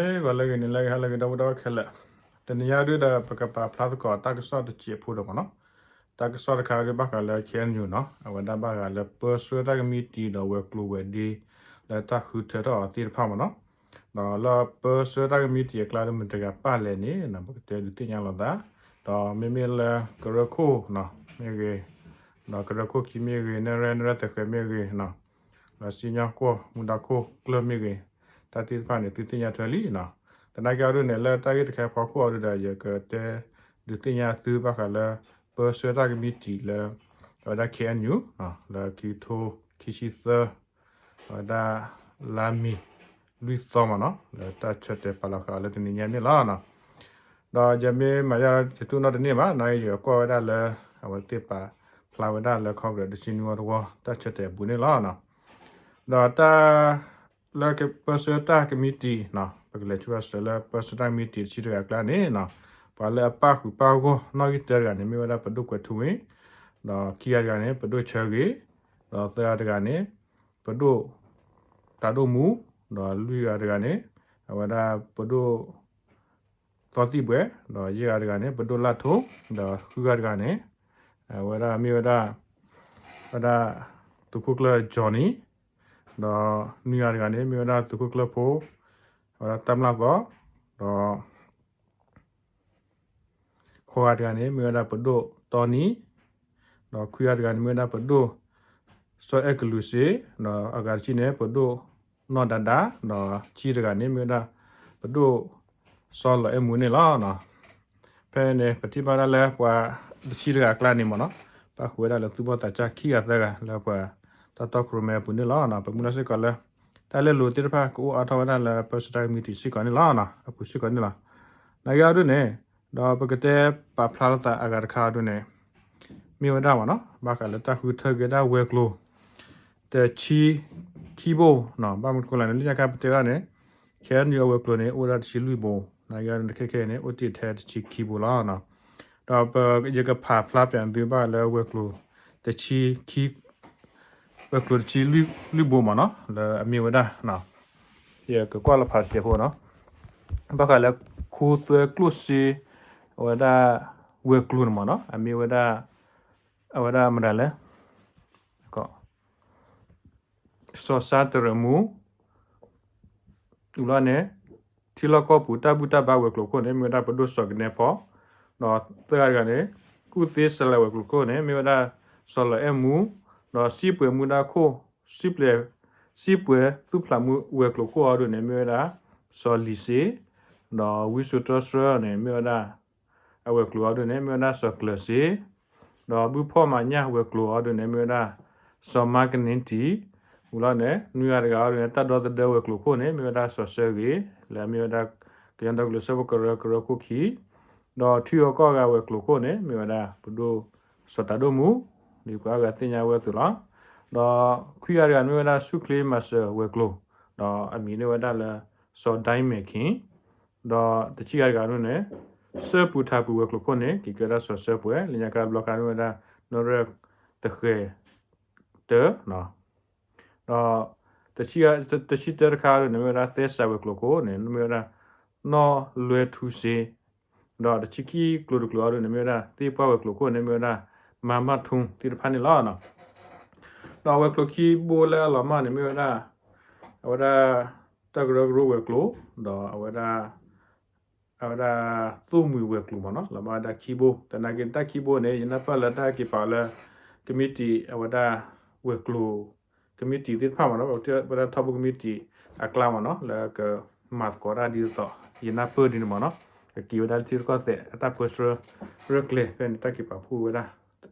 ဂီၤလၢအဂ့ၤ နံၤလၢအဂ့ၤ ဟါလၢအဂ့ၤ ဒီပုၢ်ဝဲၢ်ခဲလၢာ်, တနံၤညါဒုဒီး ပကပာ်ဖျါသကိးတၢ်ကစီၣ်တစဲးဖိဒီးမ့ၢ်နီၤ, တၢ်ကစီၣ်တခါဒုဘၣ်ဃးလၢ K N U နီၤ, အဝဲဒၣ်ဘၣ်ဃးလၢပၢဆှၢတၢ်ကမံးတံာ်ဒီးဝဲၤကျိၤဝဲၤဒ့ လၢတၢ်ဃုထၢထီၣ်အီၤသ့ၣ်တဖၣ်မ့ၢ်နီၤ, ဒီးလၢပၢဆှၢတၢ်ကမံးတံာ်အကျါဒီး မတၤတဂၤပာ်လဲၣ်န့ၣ် ပကတဲဒုးသ့ၣ်ညါလိာ်သး, ဒီးမ့မ့ၢ်လၢကရၢခိၣ်နီၤ မ့ၢ်ဂ့ၤ, ဒီးကရၢခိၣ်ခံမ့ၢ်ဂ့ၤ, နဲၣ်ရွဲၣ် နဲၣ်ရွဲၣ်သဃဲၤမ့ၢ်ဂ့ၤနီၤ, ဒီးစံၣ်ညီၣ်ကွီၢ် မူဒါခိၣ်ကျၢၢ်မ့ၢ်ဂ့ၤ, တၢ်သ့ၣ်တဖၣ်န့ၣ် သုသ့ၣ်ညါထွဲလံနီၤ. သနာ်က့အီၤဒုန့ၣ် လၢတၢ်ဂ့ၢ်တခါအဖီခိၣ်အီၤဒုဒီး ယကတဲဒုးသ့ၣ်ညါသုဘၣ်ဃးလၢ ပၢဆှၢတၢ်ကမံးတံာ်လၢ အဝဲဒၣ် K N U နီၤ, လၢခံကထိခံဆံသၢ အဝဲဒၣ်လါမ့ၤ လွံၢ်သီမ့ၢ်နီၤ, လၢတၢ်ဆၢတဲာ်ပာ်လီၤဃာ်အီၤလၢတနံၤညါန့ၣ်လီၤနီၤ. ဒီးယမ့ၢ်မၤယၤ ယတူၢ်နီၣ်တန့ၢ်ဘၣ်, နာ်က့ယကကွၢ်ဝဲဒၣ်လၢ အဝဲသ့ၣ်ပာ်ဖျါဝဲဒၣ်လၢ Congress တဆံနွံအီၤတဝီ တၢ်ဆၢတဲာ်အပူၤန့ၣ်လီၤနီၤ. ဒီးတၢ် လၢပၢဆှၢတၢ်ကမံးတံာ်နီၤ, ပကလဲၤဆူဘၣ်စၢၤလၢပၢဆှၢတၢ်ကမံးတံာ်တဆံတဂၤအကျါန့ၣ်နီၤ, ပှၤလၢအပၣ်ဃုာ်ပၣ်ဂီၢ်နီၣ်ဂံၢ်တၢတဂၤန့ၣ် မ့ၢ်ဝဲဒၣ်ပဒိၣ်ကွဲးထူဝ့ၣ်, ဒီးခံဂၤတဂၤန့ၣ် ပဒိၣ်ဆၢဂ့ၤ, ဒီးသၢဂၤတဂၤန့ၣ် ပဒိၣ်တၢ်ဒိၣ်မူ, ဒီးလွံၢ်ဂၤတဂၤန့ၣ် အဝဲဒၣ်ပဒိၣ် သီသံၣ်ဘှဲး, ဒီးယဲၢ်ဂၤတဂၤန့ၣ် ပဒိၣ်လၢ်ထိ, ဒီးဃုဂၤတဂၤန့ၣ် အဝဲဒၣ်မ့ၢ်ဝဲဒၣ် ဝဲဒၣ်သုးခိၣ်ကျၢၢ် Johnny, ဒီးနွံဂၤတဂၤန့ၣ် မ့ၢ်ဝဲဒၣ်သုးခိၣ်ကျၢၢ်ဖိ အဝဲဒၣ်တၢ်မျၢ်သီ, ဒီး ဃိးဂၤတဂၤန့ၣ် မ့ၢ်ဝဲဒၣ်ပဒိၣ်တီနံ, ဒီးခွံဂၤတဂၤန့ၣ် မ့ၢ်ဝဲဒၣ်ပဒိၣ် စီၤအဲၣ်ကလူးစ့, ဒီးအဂၤတဆံန့ၣ် ပဒိၣ်နီၢ်ဒါဒါ, ဒီးဆံတဂၤန့ၣ် မ့ၢ်ဝဲဒၣ်ပဒိၣ်စီၤလီၤအဲၣ်မူန့ၣ်လီၤ. ဖဲန့ၣ် ပထံၣ်ဘၣ်ဒၣ်လၢပှၤတဆံတဂၤအကျါန့ၣ်မ့ၢ်နီၤ, ပၣ်ဃုာ်ဝဲဒၣ်လၢသူၣ်ဘီၣ်သးစၢ်ခံဂၤသၢဂၤလၢပှၤတၢ်တီခိၣ်ရိၣ်မဲအပူၤန့ၣ်လီၤ. ပမုၢ်လၢ်စ့ၢ်ကီးလၢ တၢ်လဲၤလိာ်သ့ၣ်တဖၣ် ကအိၣ်အါထီၣ်ဝဲဒၣ်လၢပၢဆှၢတၢ်ကမံးတံာ်စ့ၢ်ကီးန့ၣ်လီၤ, အပူၤစ့ၢ်ကီးန့ၣ်လီၤ. နာ်က့အီၤဒ်န့ၣ် ဒီးပကတဲပာ်ဖျါထီၣ်သးအဂၤတခါအီၤဒ်န့ၣ် မ့ၢ်ဝဲဒၣ်မ့ၢ်နီၤ, ဘၣ်ဃးလၢတၢ်ဃုထၢက့ၤဒၣ်ဝဲၤကျိၤ တဆံခံဘိနီၤ, ဘၣ်မနုၤအဃိလဲၣ်န့ၣ် လၢညါခါပတဲဝဲဒၣ်န့ၣ် ခဲအံၤအဝဲၤကျိၤန့ၣ် အိၣ်ဝဲဒၣ်တဆံလွံၢ်ဘိ, နာ်က့အီၤဒ်န့ၣ် ခဲခဲအံၤန့ၣ် အိၣ်တ့ၢ်ထဲတဆံခံဘိလီၤ. ဒီးယကဖးဖျါပၠးသုဘၣ်လၢဝဲၤကျိၤတဆံခံ ဝဲၤကျိၤတဆံလွံၢ်ဘိမ့ၢ်နီၤ, လၢအမ့ၢ်ဝဲဒၣ် ယကကွၢ်လီၤဖးတစဲးဖိနီၤ, ဘၣ်ဃးလၢခူသွဲကျိၣ်စ့ အဝဲဒၣ်ဝဲၤကျိၤန့ၣ်မ့ၢ်နီၤ, အမ့ၢ်ဝဲဒၣ် အဝဲဒၣ်မတၤလဲၣ် စီၤစါတရၢၣ်မူ အူလီၤန့ၣ် ထံလီၢ်ကီၢ်ပူၤတၢ်ဘူၣ်တၢ်ဘါဝဲၤကျိၤခိၣ်န့ၣ် မ့ၢ်ဝဲဒၣ်ပဒိၣ်စီၤကနဲဖီ, ဒီးသၢဂၤတဂၤန့ၣ် ကူၣ်သ့စလၤဝဲၤကျိၤခိၣ်န့ၣ် မ့ၢ်ဝဲဒၣ်စီၤလီၤအဲၣ်မူ, ဒီးစံၣ်ပှဲၤမူဒါခိၣ် စံၣ်ပှဲၤ စံၣ်ပှဲၤသူၣ်ဖျးမူဝဲၤကျိၤခိၣ်အီၤဒ်န့ၣ် မ့ၢ်ဝဲဒၣ် စီၤလံၤစ့, ဒီးဝံစိာ်တီဆှၢန့ၣ် မ့ၢ်ဝဲဒၣ် အဝဲၤကျိၤအီၤဒ်န့ၣ် မ့ၢ်ဝဲဒၣ်စီၤကျၢၤစ့, ဒီးဘုၣ်ဖီၣ်မၤညၣ်ဝဲၤကျိၤအီၤဒ်န့ၣ် မ့ၢ်ဝဲဒၣ် စီၤမါကန့ထံ, ဝံၤလီၤန့ၣ် နွံဂၤတဂၤအီၤဒ်န့ၣ် တၢ်ဒီသဒၢဝဲၤကျိၤခိၣ်န့ၣ် မ့ၢ်ဝဲဒၣ်စီၤဆၢဂ့ၤ လၢအမ့ၢ်ဝဲဒၣ် ကညီဒီကလုာ်စၢဖှိၣ်ကရၢ ကရၢခိၣ်ခံ, ဒီးထံဂၤကီၢ်ဂၤဝဲၤကျိၤခိၣ်န့ၣ် မ့ၢ်ဝဲဒၣ်ပဒိၣ်စီၤတၢ်ဒိၣ်မူ, ဒ်ပှၤအါဂၤသ့ၣ်ညါဝဲအသိးလီၤ. ဒီးခွံဂၤတဂၤန့ၣ် မ့ၢ်ဝဲဒၣ်ဆူၣ်ချ့မၤစၢၤဝဲၤကျိၤ, ဒီးအမံၤန့ၢ်ဝဲဒၣ်လၢစီၤဒဲမဲၣ်ခံ ဒီးတဆံဂၤတဂၤန့ၣ် စၢပူၤထးပူၤဝဲၤကျိၤခိၣ်န့ၣ် က့ၤကဲဒၣ်စီၤစၢပှဲၤ လၢညါခါတဘျီခါန့ၣ်မ့ၢ်ဝဲဒၣ် နီၣ်ရဲၣ်သဃဲၤတၢ, ဒီးတဆံတၢတခါအီၤဒ်န့ၣ် မ့ၢ်ဝဲဒၣ်သဲစးဝဲၤကျိၤခိၣ်န့ၣ် မ့ၢ်ဝဲဒၣ် နီၢ်လွဲထူစ့, ဒီးတဆံခံကျိၤတကျိၤအီၤဒ်န့ၣ် မ့ၢ်ဝဲဒၣ် သ့ၣ်ပှၢ်ဝဲၤကျိၤခိၣ်န့ၣ် မ့ၢ်ဝဲဒၣ် မၤမၢ်ထူသ့ၣ်တဖၣ်န့ၣ်လီၤ. ဒီးဝဲၤကျိၤခံဘိလၢအလီၤမၢ်န့ၣ် မ့ၢ်ဝဲဒၣ် အဝဲဒၣ် တၢ်ကရၢကရိဝဲၤကျိၤ, ဒီးအဝဲဒၣ် အဝဲဒၣ် သိၣ်မှံၤဝဲၤကျိၤမ့ၢ်နီၤ လီၤမၢ်ဝဲဒၣ်ခံဘိ, သနာ်က့တၢ်ခံဘိန့ၣ် ယနၢ်ပၢၢ်လၢတၢ်က့ၤပာ်အီၤလၢ ကမံးတံာ် အဝဲဒၣ် ဝဲၤကျိၤ ကမံးတံာ်သ့ၣ်တဖၣ်မ့ၢ်နီၤ ပဝဲဒၣ်ထီဘိကမံးတံာ်အကျါမ့ၢ်နီၤ လၢကမၤသကိးတၢ်ဒ်သိးသိး ယနၢ်ပၢၢ်ဒ်န့ၣ်မ့ၢ်နီၤ ကက့ၤဝဲဒၣ်လၢထံရူၢ်ကီၢ်သဲးအတၢ်ပၢဆှၢ ရဲၣ်ကျဲၤဖဲန့ၣ် တၢ်က့ၤပာ်ဖှိၣ်ဝဲဒၣ်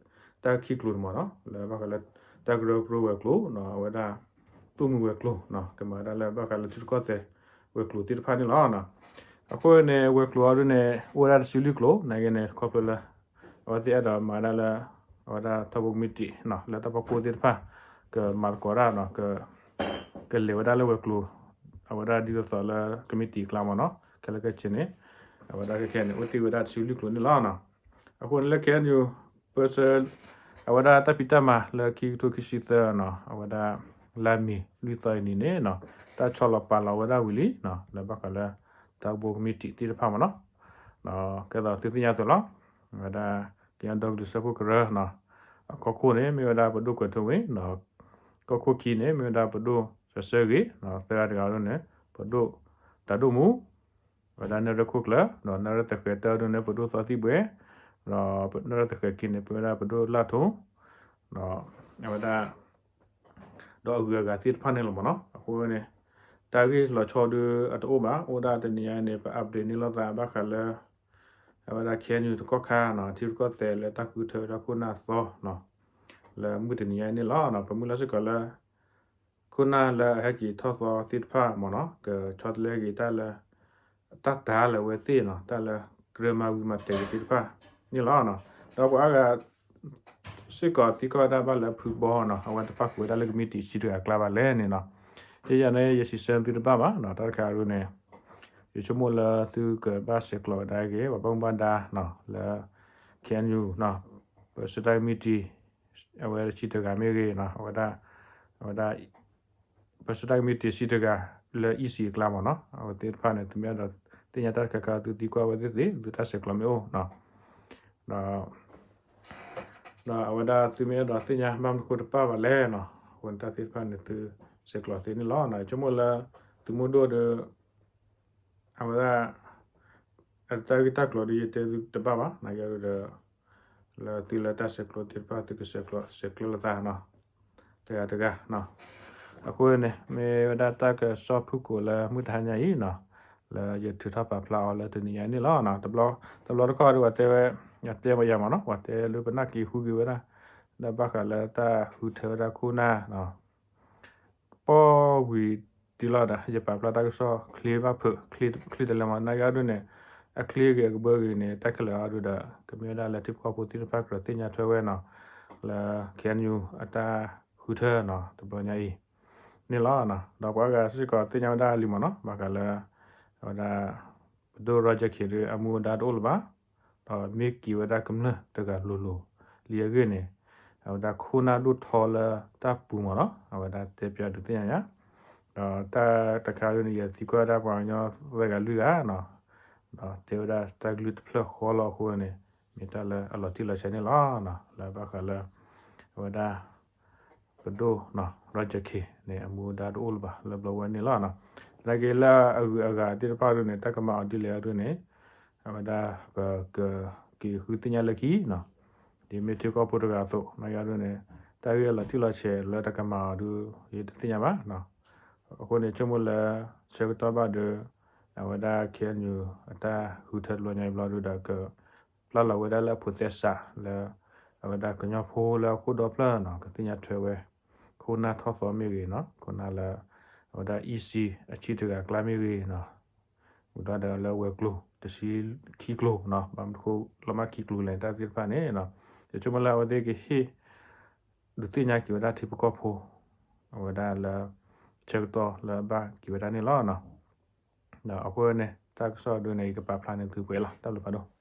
တၢ်ခံကျိၤန့ၣ်မ့ၢ်နီၤ လၢဘၣ်ဃးလၢ တၢ်ကရၢကရိဝဲၤကျိၤ အဝဲဒၣ် သိၣ်မှံၤဝဲၤကျိၤ ကမၤဝဲဒၣ်လၢဘၣ်ဃးလၢထံရူၢ်ကီၢ်သဲးဝဲၤကျိၤသ့ၣ်တဖၣ်န့ၣ်လီၤ. အဃိန့ၣ် ဝဲၤကျိၤအီၤဒ်န့ၣ် အိၣ်ဝဲဒၣ်တဆံလွံၢ်ကျိၤ နာ်က့န့ၣ် ခီဖျိလၢ အဝဲသ့ၣ်အဲၣ်ဒိးမၤဝဲဒၣ်လၢ အဝဲဒၣ်ထီဘိကမံးတံာ် လၢတၢ်ဖီခိၣ်သ့ၣ်တဖၣ် ကမၤသကိးတၢ် ကလဲၤဝဲဒၣ်လၢဝဲၤကျိၤ အဝဲဒၣ်ဒ်သိးသိးလၢကမံးတံာ်အကျါမ့ၢ်နီၤ ခဲလၢာ်ခဲဆ့န့ၣ် အဝဲဒၣ်ခဲခဲန့ၣ် အိၣ်တ့ၢ်ဝဲဒၣ်တဆံလွံၢ်ကျိၤန့ၣ်လီၤ. အဃိန့ၣ်လၢ ခဲအံၤ ပၢဆှၢ အဝဲဒၣ်တၢ်ဖံးတၢ်မၤလၢခံကထိခံဆံသၢနီၤ အဝဲဒၣ် လါမ့ၤ လွံၢ်သီအနံၤန့ၣ်နီၤ တၢ်ဆီလီၤပာ်လီၤဝဲဒၣ်ဝံၤလံနီၤ လၢဘၣ်ဃးလၢ တၢ်အိၣ်ဖှိၣ်ကမံးတံာ်သ့ၣ်တဖၣ်မ့ၢ်နီၤ, ဒီးကဲသိးသုသ့ၣ်ညါအသိးလီၤ, ဝဲဒၣ် ကညီဒီကလုာ်စၢဖှိၣ်ကရၢနီၤ, အကီၢ်ခိၣ်န့ၣ် မ့ၢ်ဝဲဒၣ်ပဒိၣ်ကွဲးထူဝ့ၣ်, ကီၢ်ခိၣ်ခံန့ၣ် မ့ၢ်ဝဲဒၣ်ပဒိၣ်စီၤစၢဂ့ၤ, သၢဂၤတဂၤဒ်န့ၣ် ပဒိၣ်တၢ်ဒိၣ်မူ ဝဲဒၣ်နၢ်ရၢၣ်ခိၣ်ကျၢၢ်, ဒီးနၢ်ရၢၣ်သဃဲၤတၢဒ်န့ၣ် ပဒိၣ်သီသံၣ်ဘှဲ, ဒီးနၢ်ရၢၣ်သဃဲၤခံန့ၣ် ပဝဲဒၣ်ပဒိၣ်လၢ်ထိၣ်, ဒီးအဝဲဒၣ် ဒီးအဂုၤအဂၤသ့ၣ်တဖၣ်န့ၣ်လီၤမ့ၢ်နီၤ. အဃိန့ၣ် တၢ်ဂ့ၢ်လီၤဆီဒုးအတအိၣ်ဘၣ်, အိၣ်ဒၣ်တနံၤညါန့ၣ် ပ update န့ၢ်လိာ်သးဘၣ်ဃးလၢ အဝဲဒၣ် KNU တကီၢ်ခါနီၤ, ထံရူၢ်ကီၢ်သဲးလၢတၢ်ဃုထၢဝဲဒၣ်ခိၣ်နၢ်သီနီၤ, လၢမုၢ်တနံၤညါအံၤန့ၣ်လီၤ. ပမုၢ်လၢ်စ့ၢ်ကီးလၢ ခိၣ်နၢ်လၢအဟဲက့ၤထီၣ်သီသ့ၣ်တဖၣ်မ့ၢ်နီၤ, ကဆီတလဲက့ၤတၢ်လၢ တၢ်တၤလၢအဝဲသ့ၣ်နီၤ, တၢ်လၢကြၢးမၤဝံၤမၤတဲာ်က့ၤသ့ၣ်တဖၣ်န့ၣ်လီၤ. ဒီးပှၤအါဂၤ စ့ၢ်ကီးသံကွၢ်ဝဲဒၣ်ဘၣ်လၢဖုဘီနီၤ, အဝဲတပၣ်ဃုာ်ဝဲဒၣ်လၢကမံးတံာ်ဆံတဂၤအကျါဘၣ်လဲၣ်န့ၣ်နီၤ. ယဲယၤန့ၣ် ယစံးဆၢသုတဘၣ်ဘၣ်နီၤ, တၢ်တခါဒ်န့ၣ် ယဆိကမိၣ်လၢသုကဘၣ်ဆဲးကျိးဝဲဒၣ်က့ၤ ပှၤဘၣ်မူဘၣ်ဒါနီၤ, လၢ KNU နီၤ, ပစၢတၢ်ကမံးတံာ် အဝဲဆံတဂၤမ့ၢ်ဂ့ၤနီၤ, အဝဲဒၣ် အဝဲဒၣ် ပစၢတၢ်ကမံးတံာ်ဆံတဂၤလၢ EC အကျါမ့ၢ်နီၤ, အဝဲသ့ၣ်တဖၣ်န့ၣ် သုမ့ၢ်အဲၣ်ဒိးသ့ၣ်ညါတၢ်တခါခါ သုသံကွၢ်ဝဲသ့ၣ်သ့ၣ် သုတၢ်ဆဲးကျိးမ့ၢ်အိၣ်နီၤ. ဒီး ဒီးအဝဲဒၣ်သုမ့ၢ်အဲၣ်ဒိးသ့ၣ်ညါဘၣ်မနုၤဃိတပၣ်ဘၣ်လဲၣ်နီၤ, အဃိန့ၣ်တၢ်သ့ၣ်တဖၣ်န့ၣ် သုဆဲးကျိးသ့န့ၣ်လီၤ. ယဆိကမိၣ်လၢ သုးမုၢ်ဒိၣ်ဒီး အဝဲဒၣ် အတၢ်ဂ့ၢ်တၢ်ကျိၤဒီး ယတဲသုတဘၣ်ဘၣ်, နာ်က့ဒီး လၢသုလၢတၢ်ဆဲးကျိးသ့ၣ်တဖၣ် သုကဆဲးကျိး ဆဲးကျိးလိာ်သးနီၤ, တဂၤတဂၤ အဃိန့ၣ် မ့ၢ်ဝဲဒၣ်တၢ်ကစီၣ်ဖုၣ်ကိာ်လၢမုၢ်တဟါညါအံၤနီၤ, လၢယထုးထီၣ်ပာ်ဖျါအီၤလၢတနံၤညါအံၤန့ၣ်လီၤ. တဘျီတဘျီတခီၣ်ဒီး ပှၤတဲဝဲ ယတဲမ့ၢ်ယၤမ့ၢ်နီၤ, ပှၤတဲလၢပနၢ်က့ၤဟူးဂ့ၤဝဲဒၣ် ဒီးဘၣ်ဃးလၢတၢ်ဃုထၢဝဲဒၣ်ခိၣ်နၢ် ပီၢ်ဝံၤဒ်လီၤဒီး ယပာ်ဖျါတၢ်ကစီၣ်ချ့ဘၣ်ဖုး ချ့တလဲမ့ၢ် နာ်က့အဒိန့ၣ် အချ့ဂ့ၤအကဘၢဂ့ၤန့ၣ် တၢ်ခဲလၢာ်အဒိဒီး ကမ့ၢ်ဝဲဒၣ်လၢထံဖိကီၢ်ဖိသ့ၣ်တဖၣ်ကြၢးသ့ၣ်ညါထွဲဝဲနီၤ, လၢ KNU အတၢ်ဃုထၢနီၤ တဘျီညါအံၤန့ၣ်လီၤ. ဒီးပှၤအါဂၤစ့ၢ်ကီးသ့ၣ်ညါဝဲဒၣ်လံမ့ၢ်နီၤ, ဘၣ်ဃးလၢ အဝဲဒၣ် ပဒိၣ် Roger Khin ဒီးအမူအဒါတအိၣ်လၢၤဘၣ် ဒီးမ့ၢ်က့ၤဝဲဒၣ်ကမျၢၢ်တဂၤလိၤလိၤလံအဂ့ၢ်န့ၣ်, အဝဲဒၣ်ခိၣ်နၢ်ဒိၣ်ထီလၢတၢ်ပူၤမ့ၢ်နီၤ, အဝဲဒၣ်တဲပၠးဒုးသ့ၣ်ညါယၤ, ဒီးတၢ်တခါဒ်န့ၣ် ယသံကွၢ်ဝဲဒၣ်ပှၤကညီသၢဂၤလွံၢ်ဂၤနီၤ, ဒီးတဲဝဲဒၣ်တၢ်ကလုၢ်တဖျၢၣ်ဃီလီၤအဃိန့ၣ် မ့ၢ်တၢ်လၢအလီၤတံၢ်လီၤဆဲးန့ၣ်လီၤ, လၢဘၣ်ဃးလၢ အဝဲဒၣ် ပဒိၣ် Roger Khin န့ၣ် အမူအဒါတအိၣ်လၢၤဘၣ်လၢဘျီဝဲန့ၣ်လီၤ. သနာ်က့လၢအဂုၤအဂၤသ့ၣ်တဖၣ်ဒ်န့ၣ် တၢ်ကမၤအီၤဒ်လဲၣ်အဒိန့ၣ် အဝဲဒၣ်ပကက့ၤဃုသ့ၣ်ညါလၢခံ, ဒ်မ့ၢ်ထံကီၢ်ဖိတဂၤအသိး နာ်က့ဒ်န့ၣ် တၢ်ဂ့ၢ်အလီၤတံၢ်လီၤဆဲးလၢတၢ်ကမၤအီၤဒီး ယတသ့ၣ်ညါဘၣ်. အဃိန့ၣ် ဆိကမိၣ်လၢ ဆၢကတီၢ်ဘၣ်ဒီး အဝဲဒၣ် KNU အတၢ်ဃုထၢတဘျီညါအံၤဘျီဒီး ကပျၢ်လီၤဝဲဒၣ်လၢအဖိးသဲစးလၢ အဝဲဒၣ်ကညီဖိလၢအခိၣ်ဒီဖျၢၣ်နီၤ ကသ့ၣ်ညါထွဲဝဲ ခိၣ်နၢ်ထီၣ်သီမ့ၢ်ဂ့ၤနီၤ, ခိၣ်နၢ်လၢ အဝဲဒၣ် EC အဆံတဂၤအကျါမ့ၢ်ဂ့ၤနီၤ, ဝံၤဒီးလၢဝဲၤကျိၤတဆံခံကျိၤနီၤ, ဘၣ်မနုၤဃိလီၤမၢ်ခံကျိၤလဲၣ် တၢ်သ့ၣ်တဖၣ်န့ၣ် ယဆိကမိၣ်လၢအဝဲသ့ၣ်ကဟ့ၣ် ဒုးသ့ၣ်ညါက့ၤဝဲဒၣ်ထံဖိကီၢ်ဖိ အဝဲဒၣ်လၢ ဆၢကတီၢ်လၢအဘၣ်က့ၤဝဲဒၣ်န့ၣ်လီၤ. ဒီးအဃိန့ၣ် တၢ်ကစီၣ်ဒ်န့ၣ် ယကပာ်ဖျါန့ၢ်သုပှဲၤလီၤ. တၢ်ဘျုးဖးဒိၣ်.